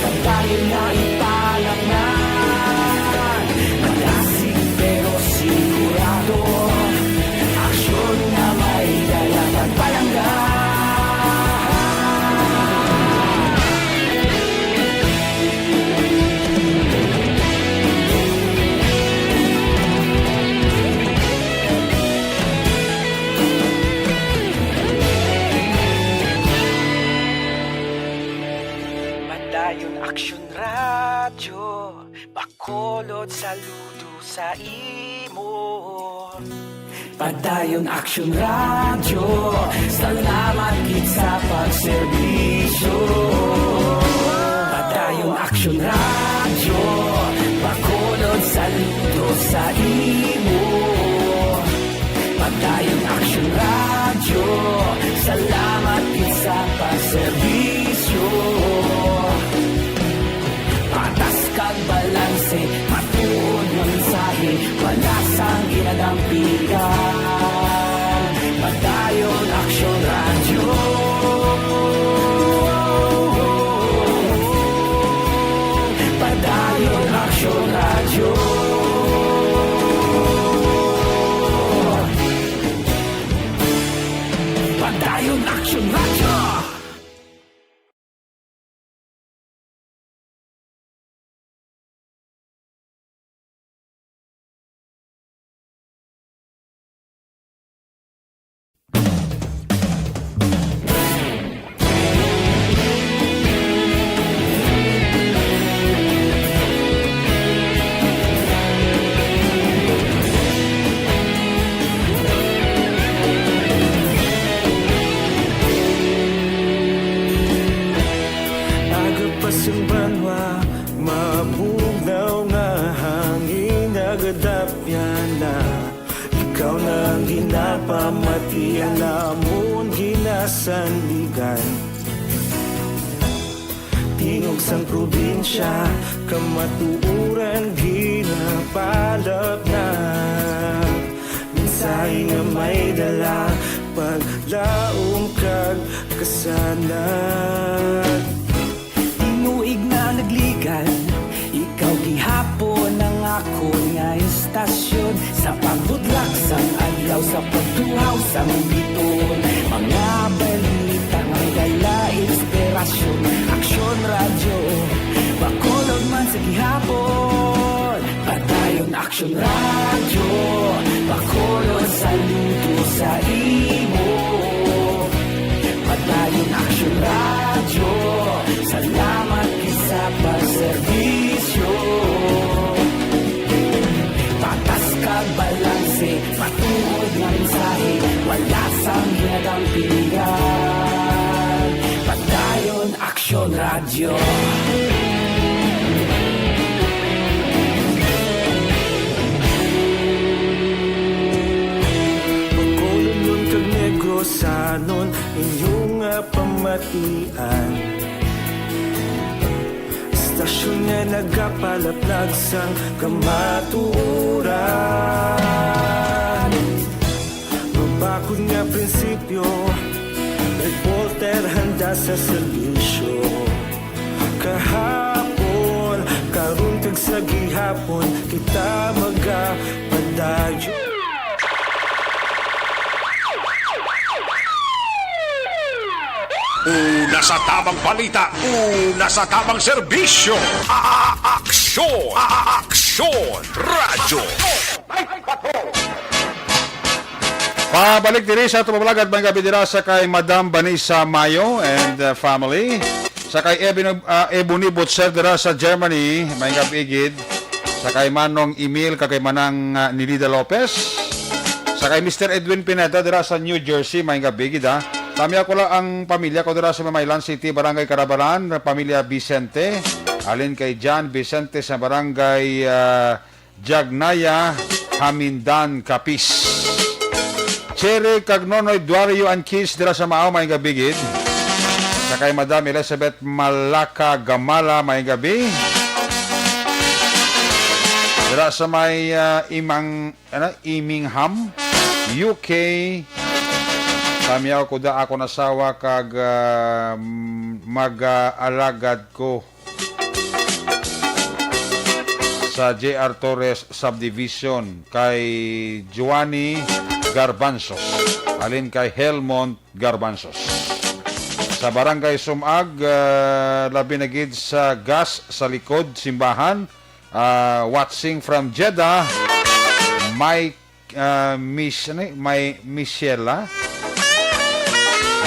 pagdayon nga ipalangnan. Madasig pero sigurado, aksyon nga may dala pagpalangga. Padayon Aksyon Radyo, Bacolod, saludo sa imo. Padayon Aksyon Radyo, salamat gid sa pagserbisyo. Padayon Aksyon Radyo, Bacolod, saludo sa imo. Padayon Aksyon Radyo, salamat gid sa pagserbisyo. Patas kag balanse, matuod nga mensahe, wala sang ginadampigan. Padayon Aksyon Radyo. Padayon Aksyon Radyo. Padayon Aksyon Radyo. Aga pa sang banwa, mabugnaw nga hangin nagadapyan na. Ikaw na ang ginapamati, ang amon ginasandigan. Tingog sang probinsya, kamatuoran ginapalapnag. Mensahe nga may dala, paglaom kag kasanag. Tinuig na nagligan, ikaw gihapon ang akon nga istasyon. Sa pagbutlak sang adlaw, sa pagtuhaw sang bituon, mga balita nga may dala inspirasyon. Aksyon Radyo, Bacolod man sa gihapon. Padayon Aksyon Radyo, Bacolod, saludo sa imo. Padayon Aksyon Radyo, salamat gid sa pagserbisyo. Patas kag balanse, matuod nga mensahe, wala sang ginadam Radyo. Bacolodnon kag Negrosanon, inyo nga pamatian. Istasyon nga nagapalaplag sang kamatuoran. Mabakod nga prinsipyo, reporter handa sa serbisyo. Kahapon, karon kag sa gihapon, kita magapadayon. Una sa tamang balita, una sa tamang serbisyo. A-, a-, aksyon, a-, a-, aksyon, radyo. Pabalik diri sa ato pamalagat, may gabi dira sa kay Madam Vanessa Mayo and, uh, family. Sa kay Ebony, uh, Ebony Butcher dira sa Germany, may gabi gid. Sa kay Manong Emil, kag kay Manang, uh, Nilida Lopez. Sa kay Mister Edwin Pineda dira sa New Jersey, may gabi gid, ha. Tamiya ko lang ang pamilya ko dira sa Mamaylan City, Barangay Carabalan, pamilya Vicente. Alin kay John Vicente sa Barangay, uh, Jagnaya, Hamindan, Capiz. Cherry kag Nonoy Duario and kids dira sa Mao, may gabi gid. Sa kay Madam Elizabeth Malaka Gamala, may gabi. Dira sa may, ah, Imang, ano, Imingham, U K. Tamiya ko da akon asawa kag, ah, mag-aalagad ko sa J R Torres Subdivision kay Joanny Garbanzos, alin kay Helmond Garbanzos. Sa Barangay Sumag, ah, labi na gid sa gas sa likod simbahan, ah, watching from Jeddah, Mike, ah, Miss-, ano, may Michela,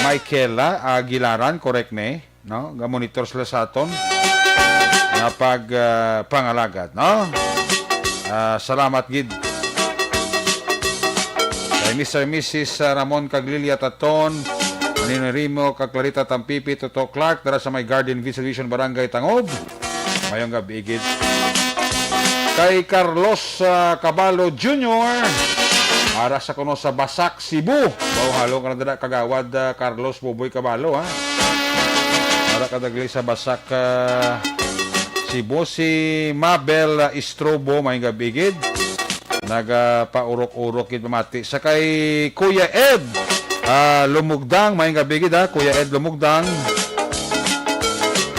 Michaela Aguilaran, correct ni? No? Ga-monitor sila sa aton nga pag, ah, pangalagad, no? Ah, salamat gid kay Mister and Missus Ramon kag Lilia Taton, Nino Rimo kag Clarita Tampipi, Toto Clark, dara sa may Garden View Subdivision, Barangay Tangob. Mayong gabi gid kay Carlos, ah, Caballo Junior, ara sa kuno sa Basak, Cebu. Baw halo ka na dira, Kagawad, ah, Carlos Boboy Caballo, ha? Ara ka dagli sa Basak, ah, Cebu. Si Mabel, ah, Istrobo, may gabi gid. Nagapaurok-urok gid pamati. Sa kay Kuya Ed, ah, Lumugdang, may gabi gid, ha? Kuya Ed Lumugdang.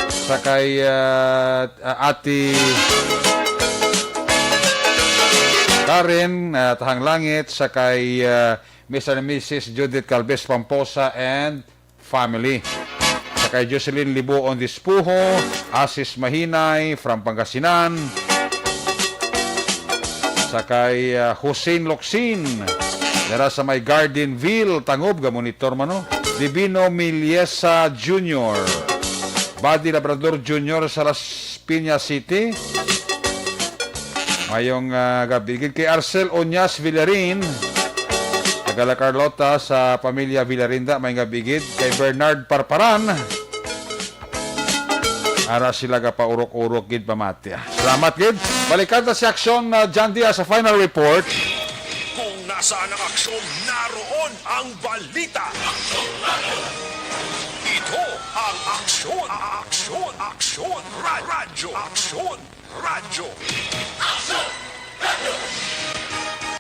Sa kay, ah, ah, Ate Karen, ah, Tahang Langit, sa kay, ah, Mister and Missus Judith Calves Pamposa and family. Sa kay Jocelyn Libuon Dispuho, Asis Mahinay from Pangasinan. Sa kay, ah, Hussein Locsin, dira sa may Gardenville, Tangob, ga-monitor man, no? Divino Miliesa Junior, Buddy Labrador Junior sa Las Piñas City. Mayong, ah, gabi gid kay Arcel Oñas Villarin, taga La Carlota, sa pamilya Villarinda, may gabi gid kay Bernard Parparan. Ara sila gapaurok-urok gid pamati, ah. Salamat gid. Balikan ta si Aksyon, ah, John Diaz sa final report. Kung nasaan ang aksyon, naroon ang balita. Ito ang aksyon, aksyon, aksyon, ra-, radyo, aksyon, radyo.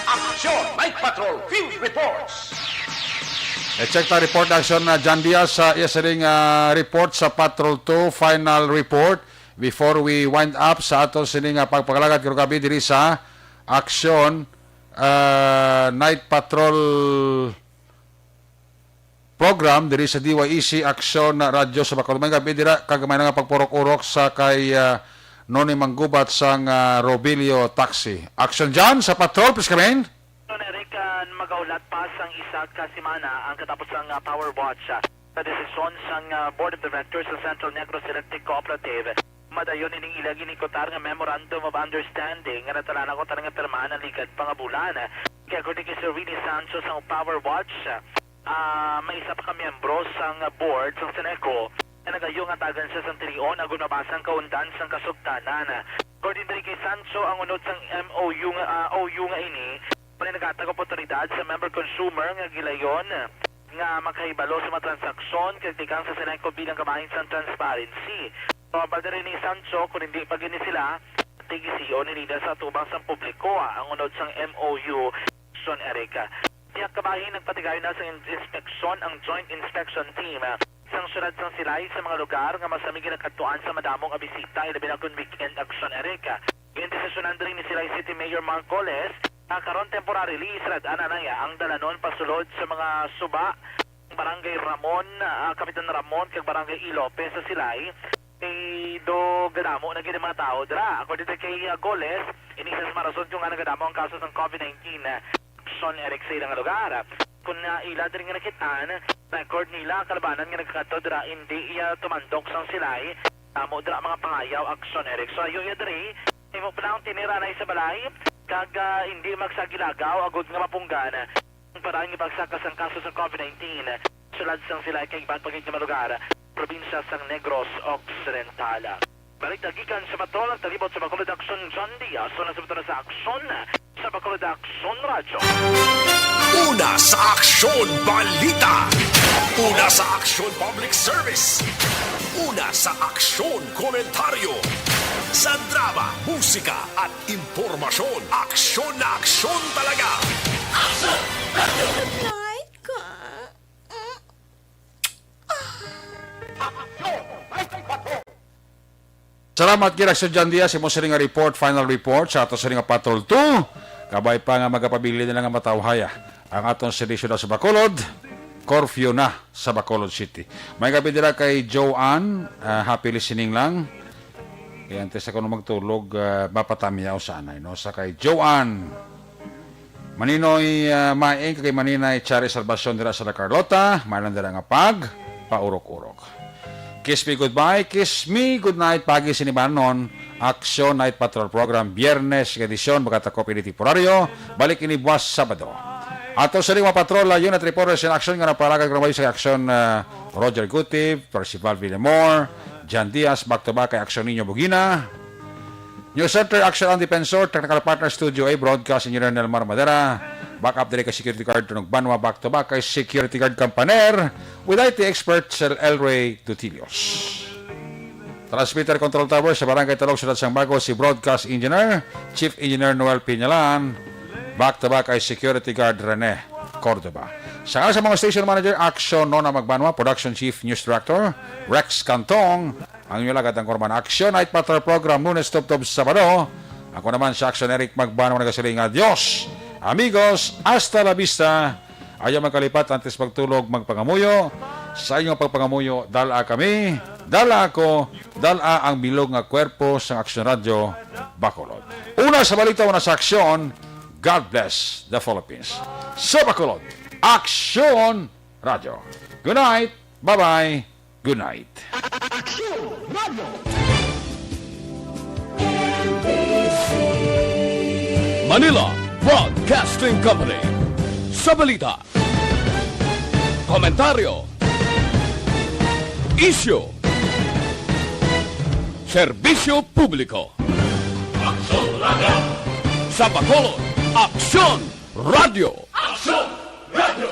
Aksyon! Night Patrol Field Reports! E-check ta report aksyon na John Diaz sa iya sining, ah, report sa Patrol two final report. Before we wind up sa aton sining, ah, pagpangalagad karong gabi diri sa Aksyon, ah, Night Patrol program diri sa D Y E C Aksyon na Radyo sa Bacolod. May gabi dira, kag may na nga pagpurok-urok sa kay, ah, Noni Manggubat sang, ah, Robilio Taxi. Action dyan sa patrol, please come in. Eric, ah, magaulat pa sang isa ka semana ang katapos sang, ah, Power Watch, ah, sa desisyon sang, ah, Board of Directors sa Central Negros Electric Cooperative. Madayon ining ila ginikutar nga Memorandum of Understanding nga natala na ko tanan nga pirmahan ang ligad pa nga bulan. Kay according kay Sir Willie Sancho sang Power Watch, ah, may isa pa ka miyembro sang board sang Ceneco nga nagayo nga tagan siya sang tilion agud mabasa ang kaundan sang kasugtanan. According diri kay Sancho, ang unod sang M O U nga, ah, O U nga ini, wala naghatag oportunidad sa member consumer nga gilayon nga makahibalo sa mga transaksyon kag tikang sa Seneco bilang kabahin sang transparency. Sa pagdiri ni Sancho, kung hindi pa gini sila, tigisiyo ni nila sa atubang sang publiko, ah, ang unod sang M O U, Son Eric. Tiyak kabahin nagpatigay na sa in-, inspeksyon ang Joint Inspection Team, ah, sang siyudad sang Silay sa mga lugar nga masami ginakadtuan sa madamo nga bisita, ilabi na kon weekend, Aksyon Eric. Gindesisyonan diri ni Silay City Mayor Mark Goles nga karon temporarily isarad-an anaya ang dalanon pasulod sa mga suba, Barangay Ramon, ah, Kapitan Ramon, kag Barangay Ilope sa Silay. Kay do gadamo na gid ang mga tawo dira. According to kay, ah, Goles, ini isa sa mga rason kung ano gadamo ang kaso sang COVID nineteen, ah, Aksyon Eric sa ilang lugar. Kung, ah, ila diri nga nakitaan, record nila kalabanan nga nagkadto dira, hindi iya tumandok sang Silay. Damo dira mga pangayaw, Aksyon Eric. So, ayo iya diri, imo pa lang tinira na sa balay, kag, ah, hindi magsagilagaw agud nga mapunggan ang paraan nga pagsaka sang kaso sa COVID nineteen. Sulad sang Silay kag iban pa gid nga mga lugar, probinsya sang Negros Occidental. Balik na gikan sa patrol, nagtalibot sa Bacolod Aksyon, John Diaz. Una sa patrol sa Aksyon, sa Bacolod Aksyon Radyo. Una sa Aksyon Balita. Una sa Aksyon Public Service. Una sa Aksyon Komentaryo. Sa drama, musika, at impormasyon, aksyon na aksyon talaga. Night ka. Salamat gid, Aksyon John Diaz, imo sini nga report, final report sa ato sini nga Patrol two. Kabay pa nga magapabilin na lang nga matawhaya ang aton sitwasyon sa Bacolod. Curfew na sa Bacolod City. May gabi dira kay Joanne, ah, happy listening lang. Kaya antes ako na magtulog, ah, mapatamyaw sa anay, no? Sa kay Joanne. Maninoy, ah, Maing, kag kay Maninay Chari Salvacion dira sa La Carlota, may lang dira nga pag paurok-urok. Kiss me goodbye, kiss me good night, pagi sini banon, Aksyon Night Patrol Program, Biyernes nga edisyon, magatakop ini temporaryo, balik ini buwas Sabado. Ato sa mga patrol, ah, unit reporters in action nga napalagad ko sa aksyon, ah, Roger Gutib, Percival Villamor, Jan Diaz, back to back kay Aksyon Niño Bugina. News Center, Aksyon ang Defensor, Technical Partner Studio A, Broadcast Engineer Nelmar Madera, backup diri kay Security Guard Tunog Banwa, back to back kay Security Guard Campaner, with I T expert Sir Elray Dutilios. Transmitter Control Tower sa Barangay Talog, Siyudad sang Bago, si Broadcast Engineer, Chief Engineer Noel Piñalan, back to back kay Security Guard Rene Cordova. Sa, sa mga station manager, Aksyon Nona Magbanwa, Production Chief, News Director, Rex Cantong, ang inyo lagad ang Korman Aksyon Night Patrol Program, Lunes tubtob Sabado. Ako naman sa Aksyon, Eric Magbanwa, nagasiling nga, Dios, amigos, hasta la vista. Ayaw magkalipat, antes pagtulog, magpangamuyo. Sa inyong pagpangamuyo, dala kami, dala ako, dala ang bilog nga kwerpo sang Aksyon Radyo Bacolod. Una sa balita, una sa aksyon, God bless the Philippines. Sa Bacolod, Aksyon Radyo. Good night. Bye-bye. Good night. Aksyon Radyo. Manila Broadcasting Company. Sa balita, komentaryo, isyu, serbisyo publiko. Aksyon Radyo. Sa Bacolod, Aksyon Radyo. Aksyon Radyo.